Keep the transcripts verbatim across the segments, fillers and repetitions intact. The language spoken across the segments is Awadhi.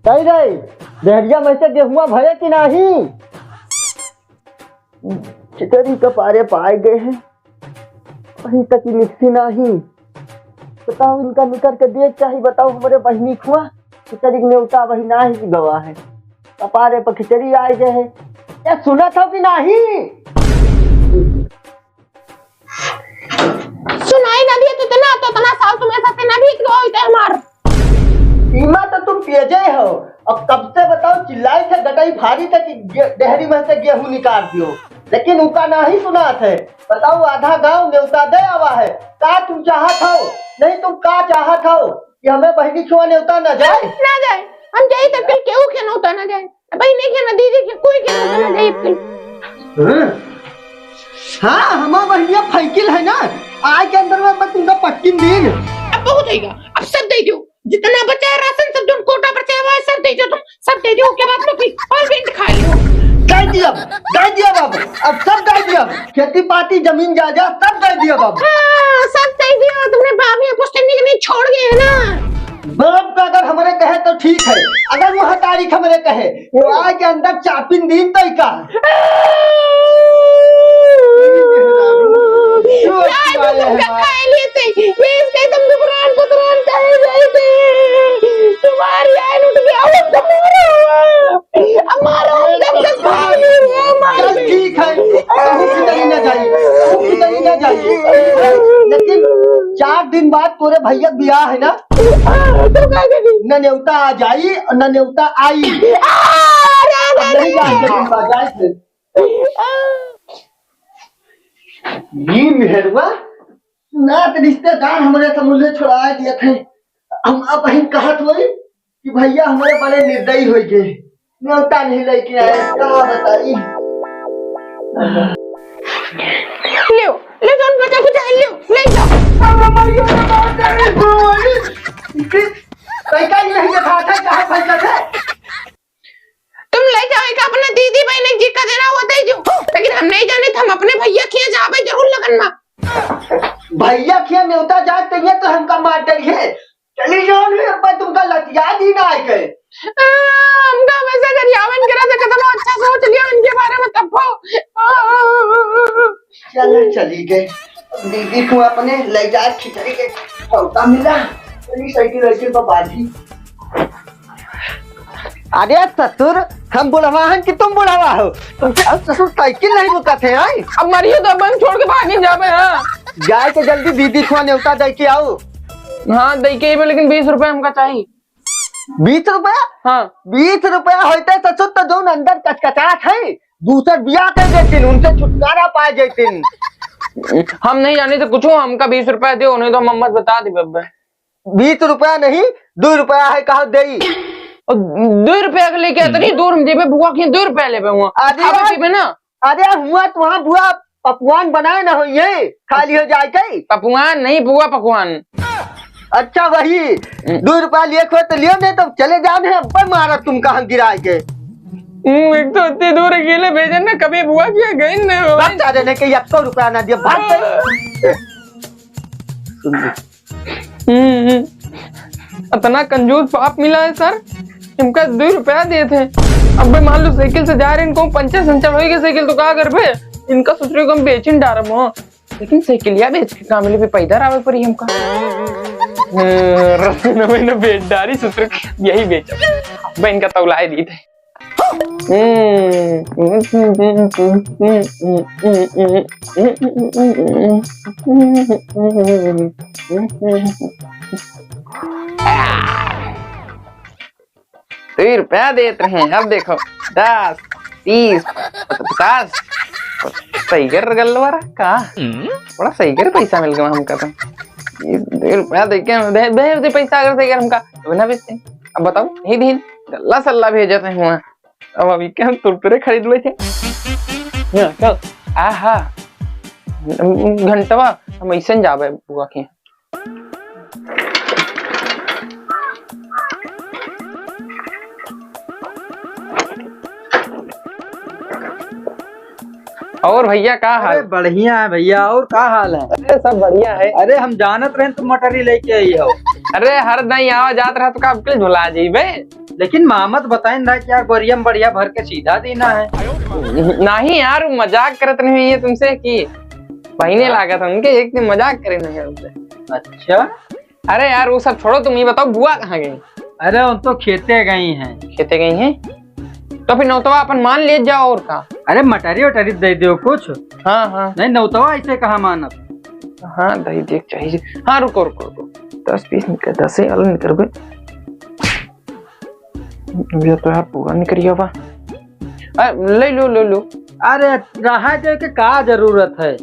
कही रे, डेहरिया में से गेहुआ भये कि नाही? खिचड़ी कपारे पाए गए हैं, अभी तक ही निकसी नाही। बताओ, इनका निकर के देख चाही, बताओ, हमरे बहिनी खुआ खिचड़ी के नेवता वही नाही कि गवा है, कपारे पर खिचड़ी आए गए है। ये सुनत हो कि नाही? सुनाई ना दिए तो इतना, तो इतना साल तुम्हें साथे ना बीत गो होते हमार। सीमा तो तुम तेजे हो, अब कब से बताओ चिल्लाई थे गटई फारी थे कि गे-, डेहरी में से गेहूं निकाल दियो, लेकिन उनका नाही सुनात है। बताओ आधा गांव नेवता दे आवा है, का तुम चाहत हो? नहीं तुम का चाहत हो कि हमें बहिनी छुआ नेवता न जाए? ना जाए, हम जाई तब कल केहू के नेवता ना जाए। बहिनी के ना, दीदी के, कोई के ना, ना जाइब कल। हाँ? हाँ, हमार बहिनिया फैकिल है ना, आए के अंदर में बस तुमका पटकिन दीन। अब बहुत होइगा, अब सब दे दो, जितना बचा है राशन सब, जो कोटा बचा हुआ है, सब दे दो तुम, सब दे दो। ओके, बाद में फिर और बेंट खा लियो। दे दिया, दे दिया बाबू, अब सब दे दिया, खेती पाती, जमीन जायदाद सब दे दिया बाबू। हाँ, सब दे दिया तुमने, बाबू ये पुश्तैनी के नहीं छोड़ गए है ना। बाप का अगर हमरे कहे तो ठीक है, अगर वह तारीख हमरे कहे तो आज के अंदर चापिन दिन तय का। नहीं, तुम क्या कह लिए थे? ये इसके तुम दुबरान पुतरान कहे गए थे। तुम्हारी आय उठ गया, वो तो मारो। हमारा हम जब तक भाई नहीं हुआ, हमारे चल ठीक है, तू कितनी ना जाई, तू कितनी ना जाई। लेकिन चार दिन बाद तोरे भैया बियाह है ना, तो का करी? न नेवता आ जाई, न नेवता आई। आ, रे, रे, अब नहीं रे। जाए, लेकिन आ जाए फिर। आ। ये मेहरुआ, नात रिश्तेदार हमरे से मुल्ले छोड़ा दिए थे। हम अब ही कहत होई कि भैया हमरे बड़े निर्दयी होई गए, नेवता नहीं लेके आए, का बताई। लियो, ले जाओ, बेटा को चाहे लियो, ले जाओ। अब हमारी ये बात है, गोली। पैसा ही नहीं दिखा था, कहाँ पैसा थे? तुम ले जाओ एक अपने दीदी बहन जी का देना हुआ दे दो, लेकिन हम नहीं जाने, हम अपने भैया के यहाँ जाबे जरूर लगन मा। भैया के यहाँ नेवता जात नहीं है तो हमका मार डरिए। चली जाओ नहीं, अब तुमका लतिया दी ना आए के। आ, हमका हमेशा गरियावन करा से कदम अच्छा सोच लियो इनके बारे में तब हो। आ, चल, चली गए। दीदी तू अपने ले जा खिचड़ी के पौधा मिला, चली साइकिल वाइकिल पर बांधी। अरे ससुर, हम बुढ़वा हन कि तुम बुढ़वा हो? तुमके अब ससुर साइकिल नहीं रुकत है, आई? अब मरियो तो अपन छोड़ के भागे जाबे, हाँ। जाए के जल्दी दीदी खुआ नेवता दे के आओ। हाँ, दे के अइबे, लेकिन बीस रुपया हमका चाहिए। बीस रुपया? हाँ। बीस रुपया होते ससुर तो जौन अंदर कचकचात है, दूसर बियाह कर देतिन, उनसे छुटकारा पा जैतिन। हम नहीं जानी तो कुछ, हमका बीस रुपया दियो, नहीं तो हम अम्मा से बता दी बब्बे। बीस रुपया नहीं, दो रुपया है, कहा देई। और दो रुपया के लेके इतनी दूर हम जेबे बुआ के दो रुपया लेबे हुआ। अरे खाबे यार, पीबे ना। अरे हुआ तो वहाँ बुआ पकवान बनाए ना होइए, खाली हो जाए के। पकवान नहीं, बुआ पकवान। अच्छा वही, हम्म। दो रुपया लिए खो तो लियो, नहीं तो चले जाने, अब मारा तुमका हम गिराए के। हम्म, एक तो इतनी दूर अकेले भेजन ना, कभी बुआ किया गई नहीं हो। बस आ जाने के, एक सौ रुपया ना दिया, भाग गए। हम्म, हम्म। इतना कंजूस बाप मिला है सर, इनका दो रुपया देते हैं। अब भाई मान लो साइकिल से जा रहे हैं, इनको पंचर संचर होएगी साइकिल तो का करबे? इनका ससुरे को हम बेचिन डारब हो, लेकिन साइकिलिया बेच के काम ले भी पैदल आवे पड़ी हमका। हम्म, रस्ते न में न बेच डारी ससुर, यही बेचब। अब इनका तौलाए दी थे। दो रुपया देत रहे, अब देखो, दस, तीस, पचास, सही कर गल्लवा रहा का? बड़ा सही कर पैसा मिल गया हमका तो। ये दो रुपया दे के, दे, दे, दे पैसा अगर सही कर हमका, तो ना बेचते। अब बताओ, नहीं दीन, गल्ला सल्ला भेजते हैं वहाँ। अब अभी के हम तुरतुरे खरीद लेते। हाँ, चल। आहा। घंटवा हम ऐसे न जाबे बुआ के। और भैया, का हाल? अरे, बढ़िया है भैया, और का हाल है? अरे, सब बढ़िया है। अरे, हम जानत रहेन तुम मटरी लेके आई हो। अरे, हर दई आवा जात रहा तो का अब के भुला जइबे? लेकिन मामा तो बताइन रहा कि यार, बोरिया में बढ़िया भर के सीधा देना है। नहीं यार, वो मजाक करत रहे हैं तुमसे कि महीने हाँ। लागत है उनके, एक दिन मजाक करे नहीं हमसे। अच्छा। अरे यार, वो सब छोड़ो, तुम ये बताओ, बुआ कहाँ गई? अरे, वो तो खेते गई हैं। खेते गई हैं? तो फिर नौतवा अपन मान ले जाओ, और का? अरे, मटरी वटरी दे दो कुछ। हाँ, हाँ। नहीं, नौतवा ऐसे कहाँ मानब? हाँ, दे दे चाहिए। हाँ, रुको, रुको, रुको। दस बीस निकल, दस ही अलग निकल गए। ये तो यार पूरा निकल गया बा। अ, ले लो, ले लो। अरे, रहा दे के का जरूरत है?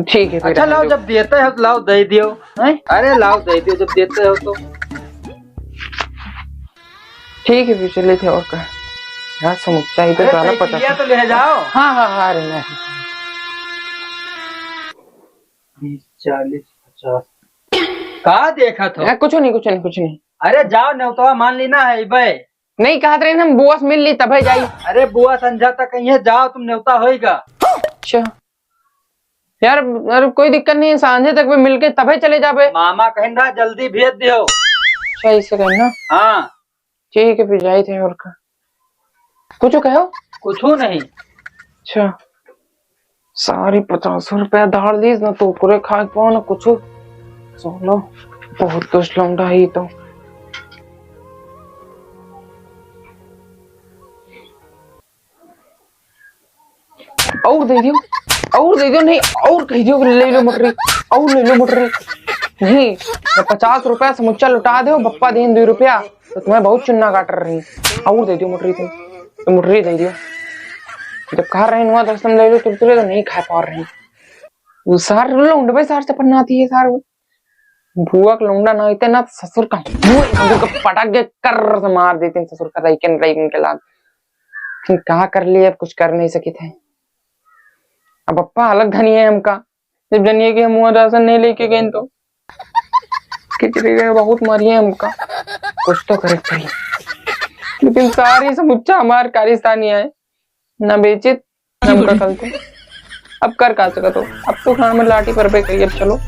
ठीक है, फिर अच्छा, रहने लाओ, दो। जब देते हो तो लाओ, दे दियो। हैं? अरे, लाओ, दे दियो, जब देते हो तो। ठीक है, फिर चले थे, और का। यार, समुच्चा ही तो अरे, साला पता साइकिलिया तो ले जाओ। हाँ, हाँ, हाँ, अरे, नहीं। बीस, चालीस, पचास। का देखत हो? ए, कुछ नहीं, कुछ नहीं, कुछ नहीं। अरे, जाओ, नेवतवा मान ली ना है, बे। नहीं, कहत रहे हम बुआ से मिल ली, तबे जाई। अरे, बुआ संझा तक कहीं है, जाओ, तुम नेवता होइगा। अच्छा। यार, अरे, कोई दिक्कत नहीं है, सांझे तक भी मिलके तबे चले जाबे। मामा कहन रहा, जल्दी भेज दियो। अच्छा, इसे कहना। हाँ। ठीक है, फिर जाई थे, और का। कुछ कहो? कुछ नहीं। अच्छा, सारी पचास रुपया धार लीस ना, तो कुरे खाए के पाओ ना कुछ। साला, बहुत दुष्ट लौंडा है ये तो। और दे दियो, और दे दियो, नहीं, और कह दियो कि ले लो मटरी, और ले लो मटरी। नहीं, मैं पचास रुपया समुच्चा लुटा दे, बप्पा देन दो रुपया, तो तुम्हें बहुत चुन्ना काट रही। और दे दियो मटरी तुम, तो मटरी दे दियो। जब कहा रहे नुआ दस तुम ले लो, तुरतुरे तो नहीं खा पा रही। वो सार लौंडबे सार से पन्नाती है सार वो। बुआ के लौंडा ना होते ना, तो ससुर का मुंह, ससुर का पटक के कर से मार देते हैं, ससुर का रईकन, रईकन के लाग। लेकिन का कर लिए, अब कुछ कर नहीं सकी थे। अब पप्पा अलग धनिए हमका, जब जनिए कि हम हुआ राशन नहीं लेके गए तो खिचड़ी गए, बहुत मारिए हमका। कुछ तो करे पड़ी, लेकिन सारी समुच्चा हमार कारिस्तानी आए, ना बेचित हमका कल तो। अब कर का सकत हो, अब तो खान में लाठी पर पे करिए, अब चलो।